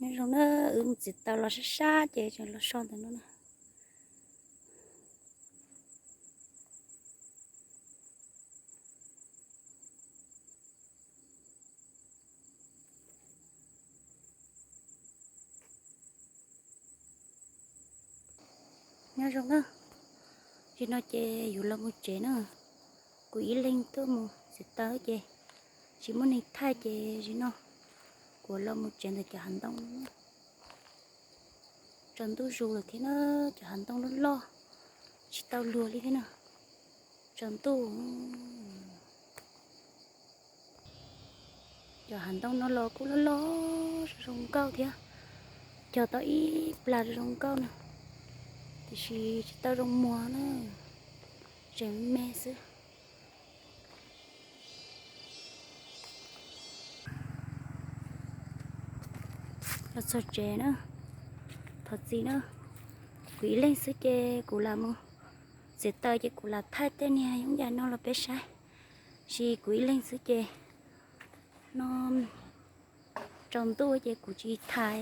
Nyob zoo na, wb mus txiav taws los sab sab ces tseem los so ntawm no na. Nyob zoo na, zaum no ces yuav los mus tsev na. Kuv ib leeg tuaj mus txiav taws ces tsis muaj neeg thaij ces zaum no kuv los mus tsev ntawm cov hav ntoo. Tsaus ntuj zus lawm thiab na, cov hav ntoo loj loj, tsis tau luag li thiab na. Tsaus ntuj. Cov hav ntoo no los kuj loj loj zoo zoo nkauj thiab, cog tau ib plag zoo zoo nkauj na, tiam sis tsis tau zoo muag na, tseem me xwb. Los txog tsev na, thov txim na, kuv ib leeg xwb ces kuv lam mus txiav taws ces kuv lam thaij tej niag yooj yim no los peb saib, sis kuv ib leeg xwb ces no tsaus ntuj ces kuv tsis tham.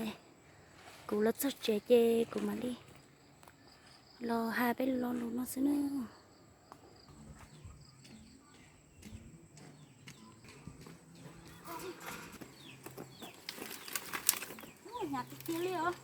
Kuv los txog tsev ces kuv mam li los hais peb lo lus no xwb na. Hnyav tiag tiag li os.